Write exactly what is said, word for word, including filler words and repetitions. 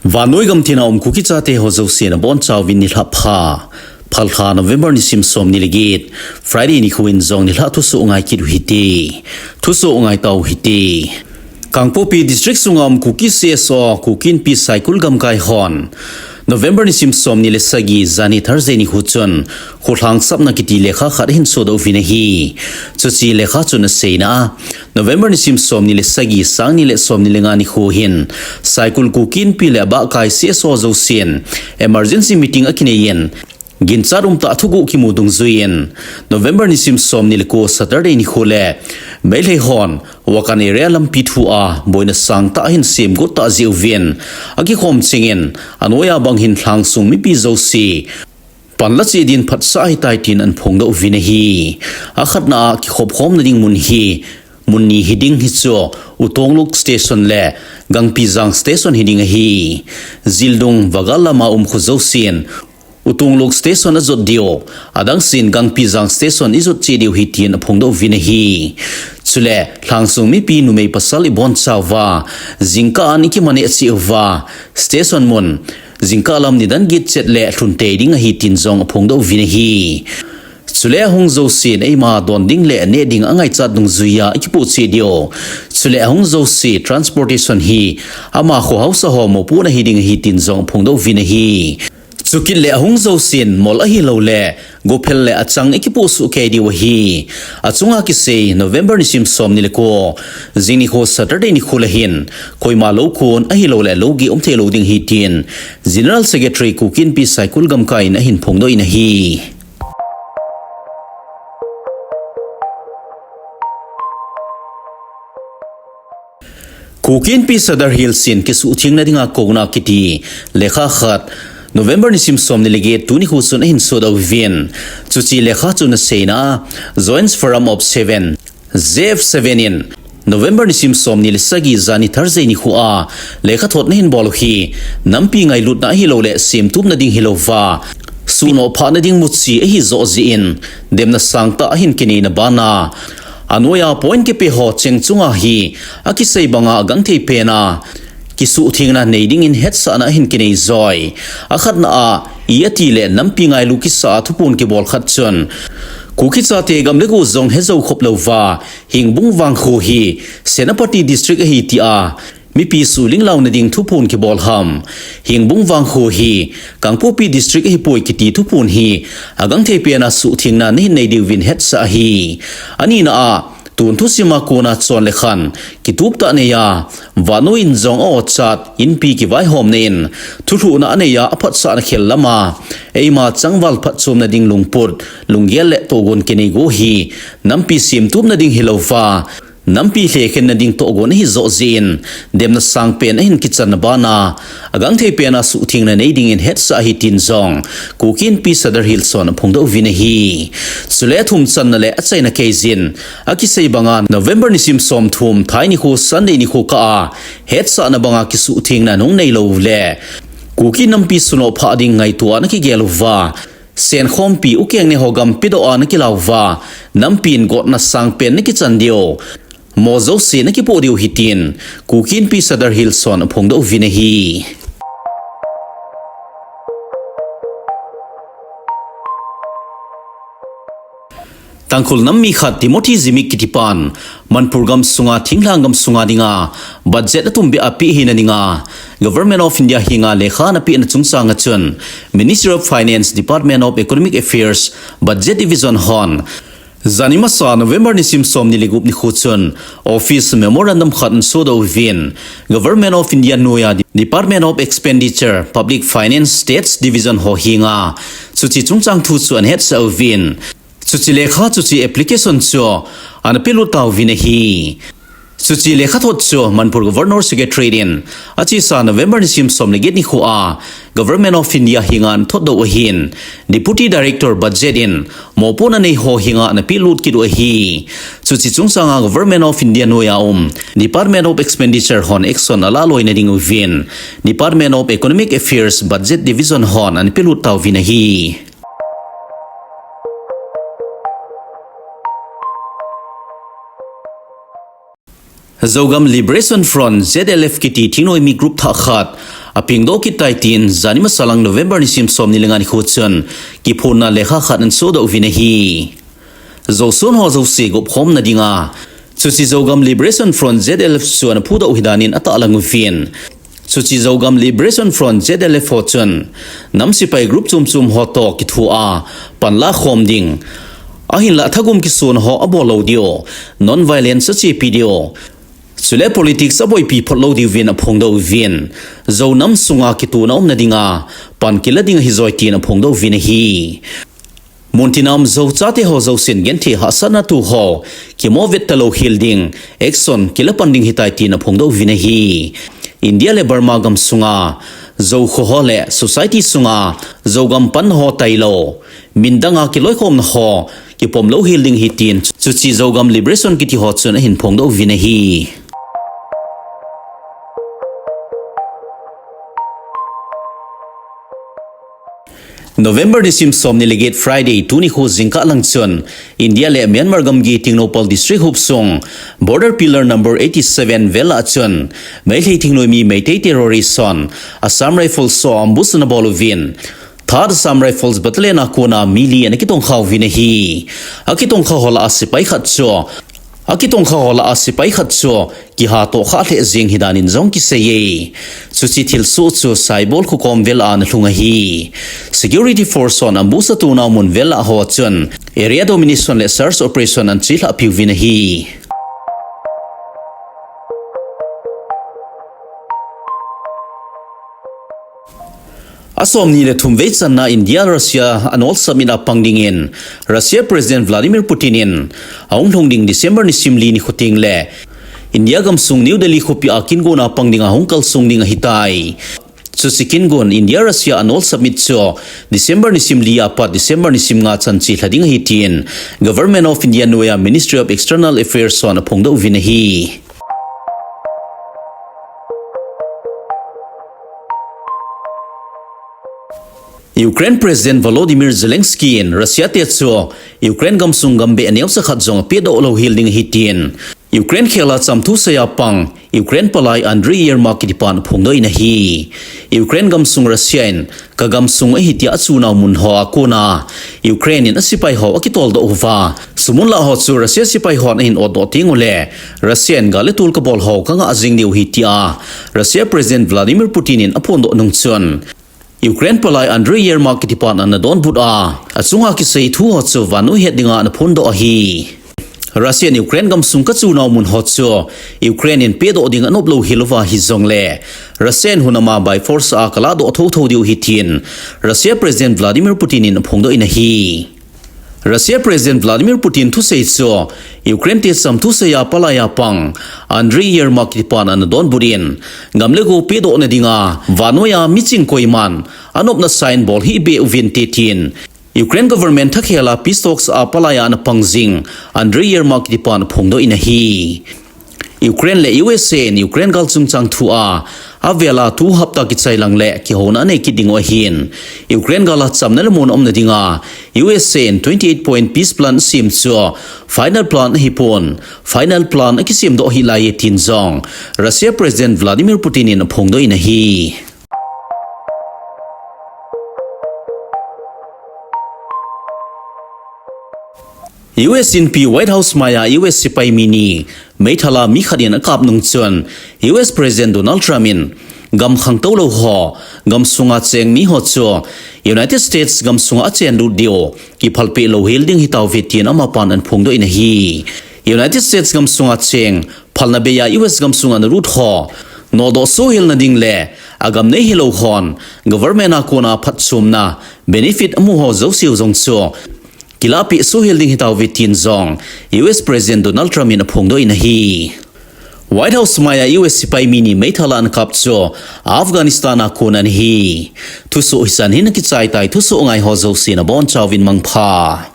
Vannoi gamtina um Kuki chate ho jousen abonchauvin nilhah pha. Phalbi lha November nisim somni le get, Friday nikho in jong nilhah thusoh ngai kit u hite. Thusoh ngai tau hite. Kangpokpi District sunga um Kuki C S O, Kuki Inpi Saikul Gamkai hon November nisim somni le sagi, jani Thursday nikho chun kholhang sapna kiti lekha khat ahin sodoh uvin ahi. Chuche lekha chun aseina a, November nisim somni le sagi, sangni le somni le nga nikho hin Saikul Kuki Inpi le abahkai C S O jousen emergency meeting akinei in, ginchat umtah thuguh kimu dungjuiyin November nisim somni le ko, Saturday nikho le Meitei hon Wakan area lampi thua boina sangtah ahin semgot tah jeh uvin, akikhom chengin anoiya bang hin lhangsung mipi jouse panla cheh din phatsah ahitai tin ahin phongdoh uvin ahi. Akhatna a kikhop khomna ding mun hi mun ni hiding, hichu Utongluk Station le Gangpijang Station hiding ahi. Jildung Vagal lama um kho jousen Utongluk Station ajot diu, adangsen Gangpijang Station ijot cheh diu ahi tin aphongdoh uvin ahi. Chule lhangsung mipi numei pasal ibonchauva, jingkah a ikimaneh cheh uva, station mun jingkah lam nidan get chet le lhun tei ding ahi tin jong aphongdoh uvin ahi. Chule ahung jousen eima don ding le neh ding angaichat dungjuiya ikipoh cheh diu. Chule ahung jouse transportation hi ama kho haosa ho mopohna hiding ahi tin jong aphongdoh uvin ahi. Chukit le ahung jousen mol ahilouleh gophel le achang ikipoh soh kei diu ahi. Achunga kisei November nisim somni le ko, jing nikho Saturday nikho le hin koima lou kon ahilouleh lou geh umthei lou ding ahi tin General Secretary Kuki Inpi Saikul Gamkai in ahin phongdoh in ahi. Kuki Inpi Sadar Hills in kisuhthengna dinga kouna kiti lekha khat November nisim somni le get, tuni nikho chun ahin sodoh uvin. Chuche lekha chun aseina a, Joint Forum of Seven, J F seven in November nisim somni le sagi, jani Thursday nikho a lekhathot ahin bol u hi nampi ngailutna ahilouleh semtupna ding hilouva, suhnoh phahna ding muchi ahi joh jeh in demna sangtah ahin kineina bana, anoiya point kipe ho cheng chunga hi akisei banga agangthei pena kisuhthengna nei dingin hetsahna ahin kinei joi. Akhatna a, i ati le nampi ngailu kisa a thuphon kibol khat chun Kuki chate gam le go jong hejou khop louva, Hengbung vangkho hi Senapati District ahi tia mipi suhling launa ding thuphon kibol ham. Hengbung vangkho hi Kangpokpi District ahipoi kiti thuphon hi agangthei pena suhthengna nahin nei diuvin hetsah ahi. Anina a, tun thusima kona chon le khan kitup tah neiya, vannoi in jong a-ochat, inpi kivaihomna in thulhuhna aneiya, aphatsahna khel lama eima changval phatchomna ding lungput, lunggel le tohgon kinei go hi nampi semtupna ding hilouva, nampi lhekhenna ding tohgon ahi joh jeh in, demna sangpen ahin kichanna bana agangthei pena suhthengna nei dingin hetsah ahi tin jong Kuki Inpi Sadar Hills hon aphongdoh uvin ahi. Chule athumchanna le achaina keiyin, akisei banga November nisim somthum, Thai nikho, Sunday nikho kah a hetsahna banga kisuhthengna nahung nei lou le Kuki nampi suhnoh phah ding ngaito a nakigel uva, Senkhompi, Ukeng ne ho gampi doh a nakilah uva, nampi in gotna sangpen nakichan diu, mo jouse nakipoh diu ahi tin Kuki Inpi Sadar Hills hon aphongdoh uvin ahi. Tangkhul nam mi khat Timothy Zimik kitipan Manipur gamsunga thinglhang gamsunga dinga budget atumbeh a peh hina dinga Government of India henga lekha ana pehna chungchanga chun Ministry of Finance, Department of Economic Affairs, Budget Division hon jani masa November nisim somni le gup nikho chun office memorandum khat ana sodoh uvin, Government of India noiya Department of Expenditure, Public Finance, States Division ho henga chuche chungchang thu chu ana hetsah uvin, chuche lekha, chuche application chu ana pelut tauvin ahi. Chuche lekhathot chu Manipur Governor Secretariat in achesa November nisim som le get nikho a Government of India henga ana thotdoh u ahin, Deputy Director Budget in mopohna nei ho henga ana pelut kit u ahi. Chuche chungchanga Government of India noiya um Department of Expenditure hon action alah loina ding uvin, Department of Economic Affairs, Budget Division hon ana pelut tauvin ahi. Zogam Liberation Front, Z L F, kiti thingnoimi group thah khat apengdoh kit tai tin, jani masalang November nisim somni le nga nikho chun kiphonna lekha khat ana sodoh uvin ahi. Zosuan ho jouse gopkhomna dinga chuche Zogam Liberation Front, Z L F, chu ana phudoh u ahi danin atahlang uvin, chuche Zogam Liberation Front, Z L F, ho chun nam sepai group chom chom ho toh kithoa pan lakhom ding, ahinlah thagum kisona ho abol lou diu, non-violence achepi diu, chule politics aboipi phot lou diuvin aphongdoh uvin, Zo nam sunga kitona umna dinga pan kila ding ahi joi tin aphongdoh uvin ahi. Muntina um Zo chate ho jousen genthei hahsatna thu ho kimovet talou hel ding, action kila pan ding ahitai tin aphongdoh uvin ahi. India le Burma gam sunga Zo kho ho le society sunga Zogam panna ho tailou, min danga kiloikhomna ho kipom lou hel ding ahi tin, chuche Zogam Liberation kiti ho chun ahin phongdoh uvin ahi. November nisim somni le get, Friday, tuni khu jingkah lang chun India le Myanmar gamgi Tengnoupal District hopsung Border Pillar number eighty seven vel a chun Meitei thingnoimi Meitei terrorist hon Assam Rifles ho ambush ana bol uvin, Third Assam Rifles Battalion a kona mi li ana kitongkha uvin ahi. Akitongkha ho lah a sepai khat chu, akitongkha ho lah a sepai khat chu kihatoh kha lheh jeng ahi danin jong kiseiye. Chuche thilsoh chu Saibol khokom vel a ana lhung ahi. Security Force hon ambush atona mun vel a ho chun area domination le search operation ana chelhah piuvin ahi. Asomni le thum vei channa India Russia annual summit a pang dingin Russia President Vladimir Putin in ahung lhung ding December nisim li nikho teng le India gamsung New Delhi khopi a kingona pang dinga hung kalsong ding ahitai. Chuche kingon India Russia annual summit chu December nisim li apat December nisim nga chan chelha ding ahi tin Government of India noiya Ministry of External Affairs hon aphongdoh uvin ahi. Ukraine President Volodymyr Zelensky in Russia te chu Ukraine gamsung gambeh aneocha khat jong apedoh lou hel ding ahi tin Ukraine khela chamthusei a pang Ukraine palai Andriy Yermak kitipan aphongdoh in ahi. Ukraine gamsung Russia in ka gamsung ahi tia achunau mun ho a kona Ukraine in asepai ho akitoldoh uva, sumun lah ho chu Russia sepai hon ahin otdoh teng ule Russia in gal le tol kabol ho kangah jing diu ahi tia Russia President Vladimir Putin in aphondoh nung chun Ukraine palai Andriy Yermak kitipan ana donbut a, achunga kisei thu ho chu vannoi het dinga ana phondoh ahi. Russia in Ukraine gamsung kachunau mun ho chu Ukraine in pedoh ding anop lou hilouva hijongle Russia in hunama by force a kaladoh thotho diu ahi tin Russia President Vladimir Putin in aphongdoh in ahi. Russia President Vladimir Putin thusei chu Ukraine te chamthusei a palai a pang Andriy Yermak kitipan ana donbut in, gam le go pedohna dinga vannoiya miching koiman anopna sign bol hih beh uvinte tin Ukraine government thakhela peace talks a palai a ana pang jing Andriy Yermak kitipan aphongdoh in ahi. Ukraine le U S A in Ukraine gal chungchang thu a, avela tu hapta kichai lang le kihouna anei kit diu ahin, Ukraine gal a chamna le muonna umna dinga U S A in twenty eight point peace plan asem chu final plan ahipon, final plan akisemdoh hih laiye tin jong Russia President Vladimir Putin in aphongdoh in ahi. U S inpi White House maiya U S sepai mi ni meithal a mi khat in akap nung chun U S President Donald Trump in gam khangtou lou ho, gam sunga cheng mi ho chu United States gam sunga achen lut diu kiphalpeh lou hel ding ahitauve tin amapan ana phongdoh in ahi. United States gam sunga cheng phalna beiya U S gam sunga ana lut ho nodoh sohel na ding le agam nei hilou hon government a kona phatchomna benefit amu ho jouse u jong chu kilahpeh sohel ding ahitauve tin jong U S President Donald Trump in aphongdoh in ahi. White House maiya U S sepai mi ni meithal a ana kap chu Afghanistan a kon ana hi. Thusoh hichan hin akichai tai, thusoh ngai ho jouse nabonchauvin mangpha.